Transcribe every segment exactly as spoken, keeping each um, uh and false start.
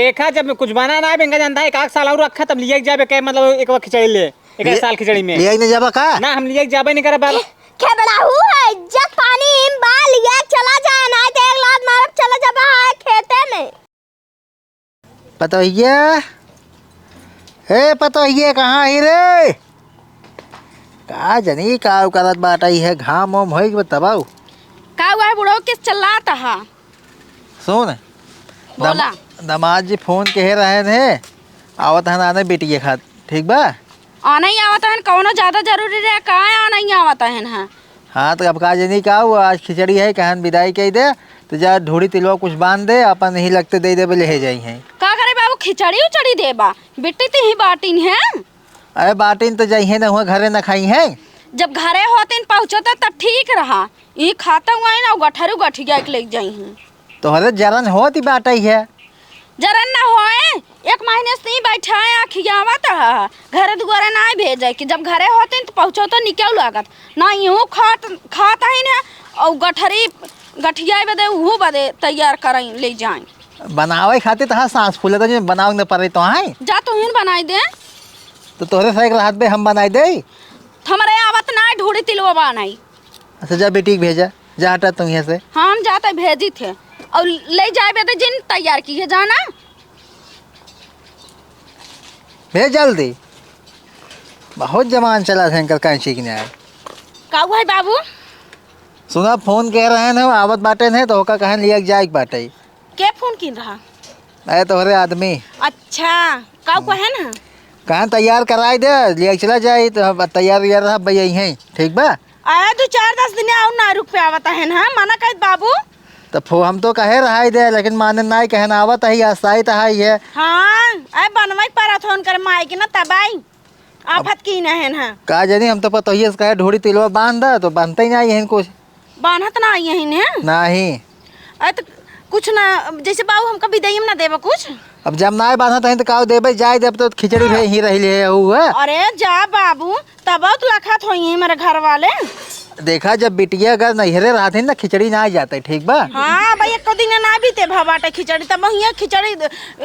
देखा, जब कुछ बना ना, बेंगा जानता है, एक आध साल और रखा, तब लिया के जाबे के, मतलब, एक बार खिचड़ी ले, एक ले-, साल खिचड़ी में। लिया के नहीं जाबा का? ना, हम लिया के जाबे नहीं करब बाबा। खेबड़ाहू है, इज्जत पानी इन बा, लिया के चला जाए, ना तो एक लात मारब, चला जाबा है खेते में। पतोहिया, ए पतोहिया, कहाँ ही रे? का जनी का करत बाटइ है, घाम ओम होई के तबाऊ। का हुआ है बुढ़ऊ, किस चिल्लात हा? सुन, बोला। दम-, दमाद जी फोन कहे रहेन है, आवत हन आने बिटिया खात, ठीक बा? आने ही आवत हन, कौनो ज्यादा जरूरी रहे, का आने ही आवत हन, हाँ? हाँ, तो अब का जनी का हुआ, आज खिचड़ी है, कहन बिदाई कइ दे, तो जा ढूढ़ी तिलवा कुछ बांध दे, अपन ही लगते दे देबे, ले जाई हैं। का करे बाबू, खिचड़ी उचड़ी देबा? बिट्टी ते ही बाटिन है। अरे बाटिन तो जइहे न हुआ, घरे न खाई हैं। जब घरे होतिन पहुँचत तब ठीक रहा, ई खाता हुआ है ना, गठरू गठिया के ले जाई हैं। तोहरे जरन होत ही बाटइ है। जरन न होए, एक महीने से ही बैठा है, खियावत है, घर दुआरे ना भेजे कि जब घरे होते हैं तो पहुँचो तो निकल लागत ना, यूँ खात खात ही ना, और गठरी गठिया बदे उहू बदे तैयार करें ले जाएं। बनावे खातिर तहार सांस फूले तो जो बनावे न पड़े तो आए। जा तू ही बनाई दे। तो तोहरे सही रहत बे हम बनाई दे। हमरे आवत ना ढूढ़ी तिलवा बनाई। अच्छा जा बेटी के भेजा, जा हटा तू यहाँ से। हम जाते भेजी थे और ले जाए बे तो जिन तैयार की है जाना। भेज जल्दी, बहुत जमान चला थे इनकर कैंची के न्याय। का हुआ है बाबू? सुना फोन कह रहे हैं ना, आवत बाटे नहीं तो ओका कहन लिया के जाए के बाटे। के फोन किन रहा? अरे तोहरे आदमी। अच्छा, का हम्म। कहे ना? कहाँ तैयार कराई दे, लिया के चला जाई तो हम तैयार उयार रहा भैया यहीं, ठीक बा? अरे दो चार दस दिन और ना रुक पे आवत है ना, मना कहत बाबू। तो फो-, हम तो कहे रहाई दे, लेकिन माने नाई कहन आवत है, आसाई तो है ये। हाँ, अरे बनवाई पर फोन कर माई के ना तबाई। आफत की ना है ना। का जानी, हम तो पतोहिए से कहे ढूढ़ी तिलवा बांध दा, तो बांधते ही नहीं है कुछ। बान्हत ना आई हैं ने? नाही। अरे त कुछ ना, जैसे बाबू हमका बिदाई में ना देबा कुछ? अब जब नाय बान्हत हैं त का देबे, जाए देब तो खिचड़ी भे ही रही ले है। अरे जा बाबू, तब तो लखत होई हैं मेरे घर वाले। देखा, जब बिटिया अगर नैहरे रहत हैं ना, खिचड़ी ना जाते, ठीक बा? हाँ भाई, एको दिन ना बीते भा बाटे खिचड़ी, तब हियाँ खिचड़ी,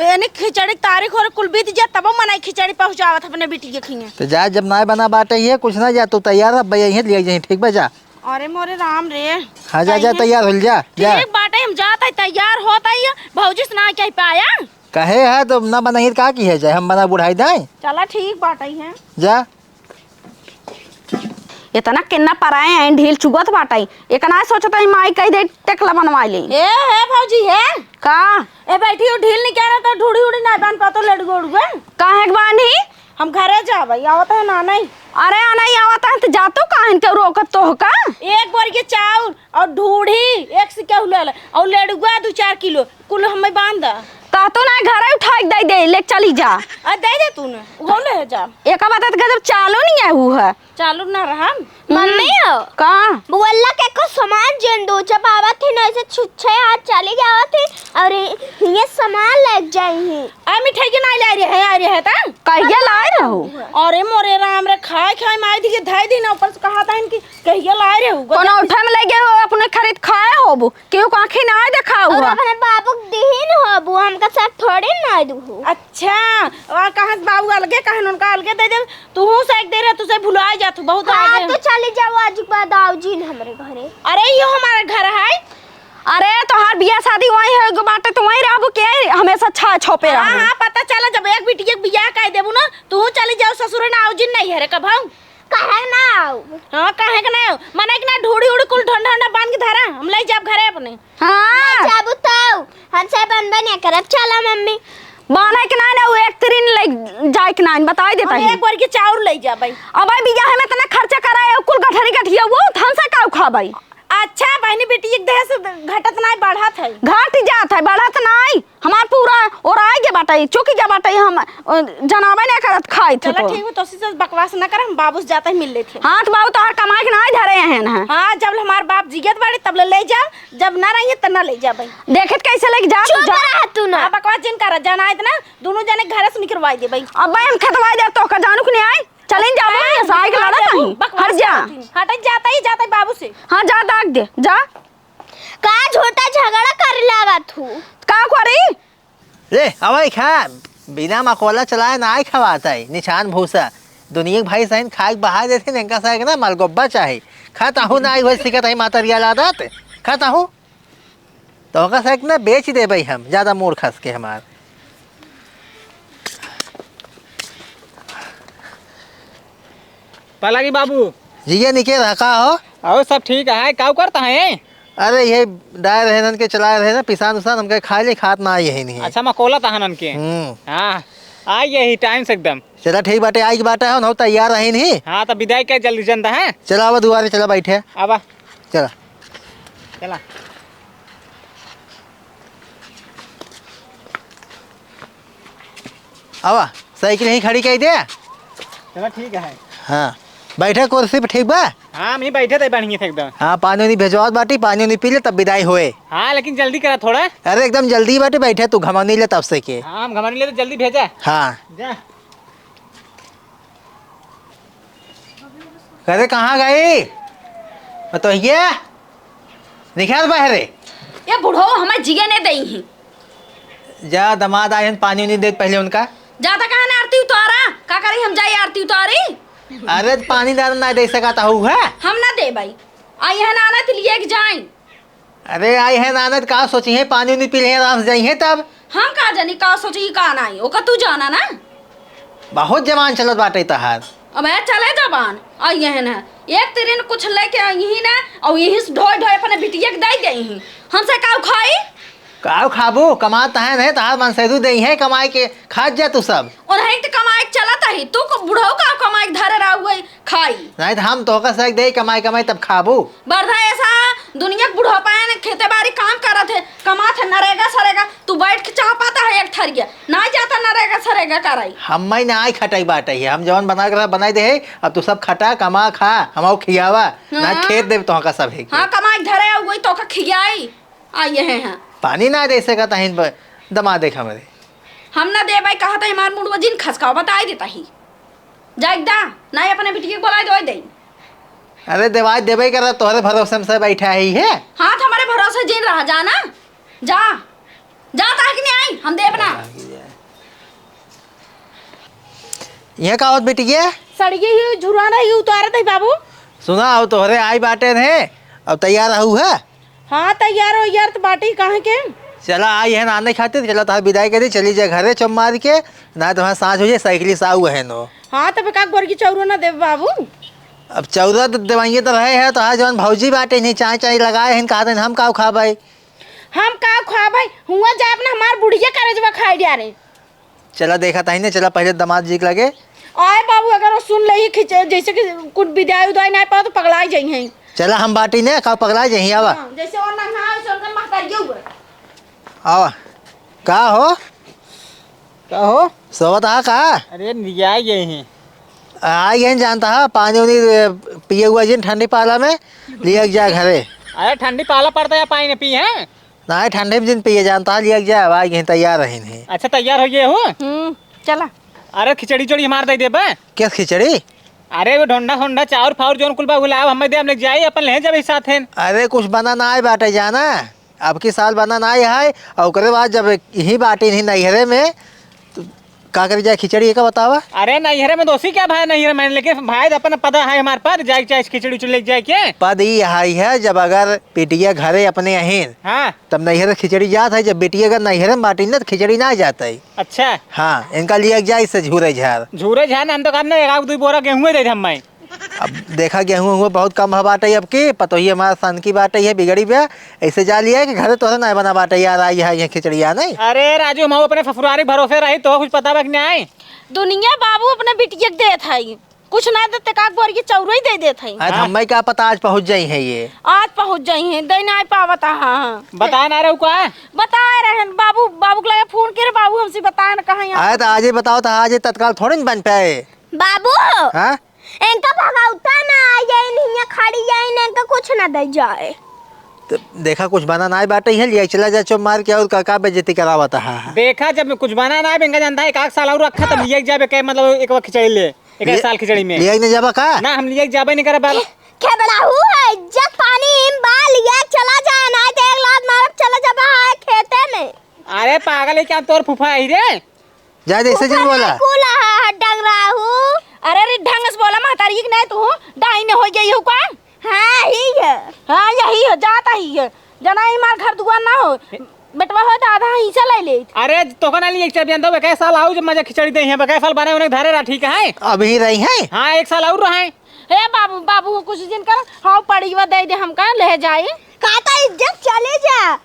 यानी खिचड़ी तारीख और कुल बीत जा, तब मनाई खिचड़ी पहुँचावत अपने बिटिया खियाँ। तो जा, जब नाय बना बाटे ये, कुछ ना जा, तू तैयार रह, भैया यहीं ले जाए, ठीक बा, जा। अरे मोरे राम रे। हाँ, जा, जा, तैयार होल जा, जा। ठीक बाटे, हम जात है, तैयार होत है, भौजी से ना कह पाया। कहे है तो ना बनाई, का की है जाए, हम बना बुढ़ाई दाई। चला ठीक बाटे है। जा। इतना केन्ना पराए हैं, ढील चुगत बाटे। एकना सोचत है माई कह दे, टेकला बनवा ले। ए, हे भौजी, हे। का? ए, बैठी हो, ढील निकाल रहा तो ढूढ़ी उड़ी ना बांध पातो लड़ुआ उड़ुआ। काहे के बांधी? हम घरे जाबै, आवत है ना नहीं। अरे आ नहीं आवत है तो जा तू, काहे के रोकत तो हो का? एक बोरी के चाउर और ढूढ़ी एक से केहू ले ले और लेड़ुआ दो चार किलो कुल हमें बांध दा। कह तू ना घरे उठा के दे दे, ले चली जा। आ दे दे तू ना, वो ले जा। एक बात है तो गजब चालू नहीं है, वो है। चालू ना रहम। मम्मी हो। का? बोला के को सामान जन दो, जब आवत ही ना ऐसे छुच्छे हाथ चली जावत ही और ये सामान लग जाई ही। आ मिठाई के ना ला रहे हैं, आ रहे हैं ता? कहिया लाए रहो? अरे मोरे राम रे, खाए खाए माई दी के धाई दी ना, ऊपर से कहा था इनकी कहिया लाए रहे हो? कोनो उठा में ले गए हो, अपने खरीद खाए होबो, केहू को आँखी ना देखा और हुआ। अपने बाबू के दीही न होबो, हमका सब थोड़ी ना दू हो। अच्छा, और कहाँ से बाबू अलगे, कहाँ उनका अलगे दे दे, तू हूँ से एक दे रहे, तुझे भुला जा, तू बहुत हाँ, आगे। तो चली जाओ आज के बाद आओ जी न हमरे घरे। अरे यो हमारा घर है। अरे तोहार बियाह शादी वहीं है, एगो बाटे तो वहीं रहबू के हमेशा छा छो पे हाँ, रहबू। हाँ, पता चला जब एक बिटिया के बियाह कर देबू ना, तू चली जाओ ससुरे ना आओ जिन नहीं है रे कभाऊ। काहे ना आओ? हाँ, काहे के ना आओ? मने के ना ढूढ़ी उड़ी कुल ढंडा ढंडा बांध के धरा, हम ले जाब घरे अपने। हाँ। ले जाबू तो हमसे बनबे नहीं करब, चला मम्मी। बने के ना ना, वो एक तरीन ले जाए के ना, बताई देता हम है। एक बोरी के चाउर ले जाबै। अब बियाह में इतना खर्चा कराए, कुल गठरी गठिया, वो धन से का खाबै? अच्छा, बहिनी बेटी एक देह से घटत नाई, बढ़त है। घट जात है, बढ़त नाई। हमार पूरा ओराई के बाटे, चुकी के बाटे, हम, अ, जनाबे ना करत खाई थे चला तो। ठीक है, तो उसी से बकवास ना कर, हम बाबू से जाते ही मिल लेते हैं। हाँ, तो बाबू तोहार कमाई के नाई धरे हैं ना। हाँ, जब हमार बाप जियत बाड़े, तब ले, ले जा, जब ना रही है, तब ना ले जा भाई। देखत कैसे लेके जा, तू चुप जा। रह तू ना। हाँ, बकवास जिन कर, जाना है इतना, दोनों जने घर से निकलवाई दे भाई। अब भाई हम खेतवाई दे, तो का जानू के नहीं आई? चलिन जाबो, ए, ये साइकिल बकवास लड़ा जाबो, कहीं। बकवास हट जा। करत हई। हट जाता ही जाता ही बाबू से। हाँ, जा दाग दे, जा। का झूठा झगड़ा करे लागत हूँ? का करी? ले, अवै खा, बिना मकोला चलाए नाहीं खवात है, निछान भूसा। दुनिया के भाई सहिन खाए के बहाय देथिन, इनका सहिन ना मलगोब्बा चाही। खा ताहू नाहीं होए सिकत है मातरिया लादत। खा ताहू। तोहका सहिन ना बेच देबै हम, ज्यादा मूड़ खस के हमार। पलागी बाबू। जिया निके रहा का हो? अहो, सब ठीक है, काउ करता है? अरे, ये डाय रहे नन के चलाए रहे ना, पिसान उसान हमके खाए ले खात ना आई है नहीं। अच्छा, मकोला तहनन के। हम्म। हाँ, आई यही टाइम से एकदम। चला ठीक बाटे, आई के बाटे हो ना, तैयार रही नहीं। हाँ, तो विदाई के जल्दी जनता है। चला, आवा दुआरे, चला बैठे। आवा। चला। चला। आवा, साइकिल यहीं खड़ी कइ दे। चला, ठीक है। हाँ, बैठे कुर्सी पे, ठीक बा? हाँ, हम ही बैठे थे बढ़िया से एकदम। हाँ, पानी उनी भेजवात बाटी, पानी उनी पी ले, तब विदाई होए। हाँ, लेकिन जल्दी करा थोड़ा। अरे, एकदम जल्दी बाटे, बैठे तू, घमौनी ले तब से के। हाँ, हम घमौनी ले तो जल्दी भेजा। हाँ। जा। अरे, कहाँ गई? तो ये निकाल बाहरे। ये बुढ़ऊ हमें जिए ने देई ही। जा, दमाद आए हैं, पानी उनी दे पहले उनका। जा, तो कहाँ ना आरती उतारा? का करी हम जाई आरती उतारी? अरे, तो पानी दान ना दे सकत हऊ है? हम ना देबई। आ, यहाँ ना आना तो लिए के जाई। अरे, आई है नानद, का सोची है, पानी उनी पी ले, आराम से जाई है तब। हम का जानी का सोची, का नाई, ओका तू जाना ना। बहुत जबान चलत बाटे तहार। अब है चले जबान, आई है ना, एक तिरिन कुछ लेके आई ही ना, और यहीं से ढोई ढोई अपने बिटिया के दे गई ही। हमसे काउ खाई? काउ खाबू, कमात है नहीं, तहार मन से दे है कमाई के, खात जा तू सब। और है तो कमाई के चलत है, तू को बुढ़ऊ का कमाई के धरे रहा हुए। खाई। नाहीं त हम तोहका सहिक देई कमाई कमाई तब खाबू। बरधा ऐसा दुनिया के बुढ़ापा है न, खेते बारी काम करत है, कमात है, नरेगा सरेगा, तू बैठ के चाह पाता है एक थरिया, नाहीं जाता नरेगा सरेगा कराई। हम्मै नाहीं खटाई बाटे है, हम जवन बना के रहा, बनाई दे है, अब तू सब खटा, कमा, खा, हमहू खियावा, ना हाँ। खेत देब तोहका सब है के। हाँ, कमाई धरे आउ वही तोहका खियाई। आ, ये है, हाँ। पानी ना दे सकत हइन ब-, दमाद देख हमरे। हम ना देबै कहत हई, हमार मुड़वा जिन खसकाओ, बताई देता ही। जाइक दा, ना अपने बिटिया के बोलाई दो दे। अरे देवाई देबै कर, तोहरे भरोसे में से बैठा ही है। हाँ, तो हमारे भरोसे जिन रहा, जा ना। जा। जा, ताकि नहीं आई, हम देब ना। ये का होत बिटिया? सड़िए ही झुराना ही उतारत है बाबू। सुना, अब तोहरे आई बाटे ने, अब तैयार रहू है? हाँ, तैयार हो यार, तो बाटी कहाँ के? चला, आई है नाने खातिर, चला, तोहार विदाई करी, चली जा घरे चुप मार के, ना तो वहाँ साँझ हो जाए, साइकिल से आऊ है नो। हाँ, तब का गोरकी चौरो ना देब बाबू? अब चौरा तो देवाइए तो रहे है, तो आज जवन भौजी बाटे नहीं, चाय चाय लगाए हैं, कहा हम का खा भाई? हम का खा भाई? हुआ जाए अपना हमार बुढ़िया करेजवा खाई जा रहे। चला देखा ताही ने, चला पहले दमाद जी के लगे। आए बाबू, अगर वो सुन ले ही खिंचे, जैसे कि कुछ विदाई उदाई ना पाओ तो पगलाई जाई हैं। चला हम बाटी ने, का पगलाई जाई, आवा। हाँ, जैसे वो नंगा है, वैसे उनका महतारी हुआ। आवा। का हो? का हो? सोवत हा का? अरे, निया यही। आ, यही जानता हा, पानी उनी, ए, पिए हुआ जिन ठंडी पाला में, लिया के जा घरे। अरे, ठंडी पाला पड़ता है, पानी नहीं पी है? नाहीं, ठंडे में जिन पिए जानता, लिया के जाए, अब आई गई, तैयार रहिन है। अच्छा, तैयार हो गए हो? हम्म, चला। अरे, खिचड़ी उचड़ी हमार दे देबे। क्या खिचड़ी? अरे, वो ढोंढा, ढोंढा, चाउर फाउर, जौन कुल बा, उ लाव, हमें दे, हम लेके जाई, अपन ले जाबे साथ हैं। अरे, कुछ बना ना आए बाटे जाना, अब की साल बना ना आए है, और ओकरे बाद जब यहीं बाटे नहीं नैहरे में, तो का करी जाए खिचड़ी, एका बतावा? अरे नैहरे में दोषी क्या भाई, नैहरे में लेके भाई अपन पता है हमार पर, जाए चाहे खिचड़ी उचड़ी लेके जाए के। पद ई हाई है, जब अगर बिटिया घरे अपने अहिन, हाँ। तब नैहरे खिचड़ी जात है, जब बिटिया अगर नैहरे में बाटी ना, तो खिचड़ी ना जात है। अच्छा। हाँ, इनका लिया जाए से झूरे झार। झूरे झार ना, हम तो कहब ना, एक आध दो बोरा गेहूं दे दे हम। अब देखा, गेहूं हुआ बहुत कम है बाटे अब की, पतोही हमार सन की बाटे, ये बिगड़ी बे, ऐसे जा लिया कि घरे तोहरे ना बना बाटे यार, आई है ये खिचड़िया नहीं। अरे राजू, हम अपने ससुरारी भरोसे रही, तो कुछ पता बा कि नहीं? दुनिया बाबू अपने बिटिया के देत है, कुछ ना देते का बोर के चौरई दे देत है। आज हाँ। हमें क्या पता आज पहुँच जाई है ये। आज पहुँच जाई है, दे ना पावत, हाँ, हाँ। बता ना रहे का? बताए रहन बाबू, बाबू के लगे फोन करे, बाबू हमसे बताए ना कहाँ यहाँ। आए तो आज ही बताओ, तो आज ही तत्काल थोड़ी न बन पाए। बाबू। हाँ? इनका भगौता ना आ जाए, इनहिया खड़ी जाए, इनका कुछ ना दे जाए। तो देखा, कुछ बना ना बाटे, इहे लिया चला जा चुप मार के, और का, का बेइज्जती करावत है। देखा, जब कुछ बना ना, इनका जानता है, एक आध साल और रखा, तब लिया जाबे के, मतलब, एक बार खिचड़ी ले, एक ले-, साल खिचड़ी में। लिया नहीं जाबा का? ना, हम लिया जाबे नहीं करब। खेबड़ाहू है, इज्जत पानी इन बा, लिया चला जाए, ना तो एक लात मारब, चला जाबा है खेते में। अरे पागल है क्या तोर फूफा ही रे? जा, जैसे जिन बोला। कुल हा, हा, डंग राहू। अरे रे, ढंग से बोला, महतारी की नहीं तू, डाइन हो गई हो का? हाँ, ही है। हाँ, यही है, जाता ही है। जना ही मार घर दुआर ना हो। बेटवा हो तो आधा हिस्सा ले ले। अरे, तोका ना लिए, एक चाबी अंदर, कै साल आऊ जब मजा खिचड़ी दे हैं, कै साल बने उन्हें धरे रहा, ठीक है? अभी रही है? हाँ, एक साल और रहा है। हे बाबू, बाबू, कुछ दिन कर, हाँ, पड़ीवा दे दे हमका, ले जाए। काता इज्जत चले जा।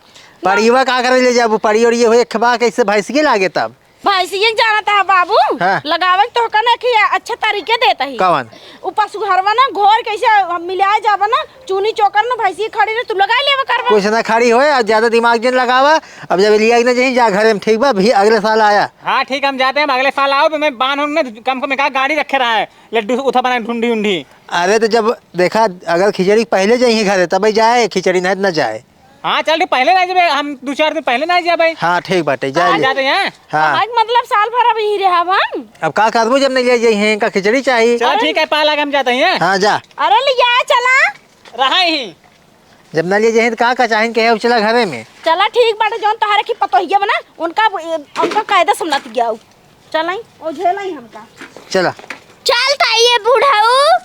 पड़ीवा का करे ले जाबू? पड़ी और ये हो एक बा, कैसे भैंस के लागे तब? भैंसिया के जानत है बाबू, हाँ। लगावे के तोहका ना कि अच्छा तरीके देता ही। कवन? उ पशु घरवा ना घोर कैसे हम मिलाए जाबा ना, चूनी चोकर ना भैंसिया खड़ी रहे, तू लगाए लेवा करबा। कुछ ना खड़ी होए, अब ज्यादा दिमाग जिन लगावा। अब जब लिया ना जहीं जा घरे में, ठीक बा? भी अगले साल आया। हाँ ठीक, हम जाते हैं, अगले साल आओ, मैं बांध हूँ ना, कम से कम एक आध गाड़ी रखे रहा है, लड्डू उठा बना ढूंढी उंढी। अरे तो जब देखा, अगर खिचड़ी पहले जाइए घरे तब जाए, खिचड़ी नहीं तो ना जाए। हाँ, चल ठीक, पहले ना जाबे, हम दो चार दिन पहले ना जाबे। हाँ, ठीक बाटे, जा हाँ, ले। जाते हैं। हाँ। आज मतलब साल भर अब यहीं रहब हम। अब का करबू जब नहीं ले जाई हैं, का खिचड़ी चाहिए? चल ठीक है, पाला के हम जाते हैं। हाँ, जा। अरे लिया चला। रहा ही। जब ना ले जाई हैं तो का, का चाहिए, कहे, "अब चला घरे में।" चला ठीक बाटे, जौन तोहरे की पतोहिया बना, उनका, उनका कायदा समझत गया। चलाई, ओ झेलाई हमका। चला। चल त ये बुढ़ऊ।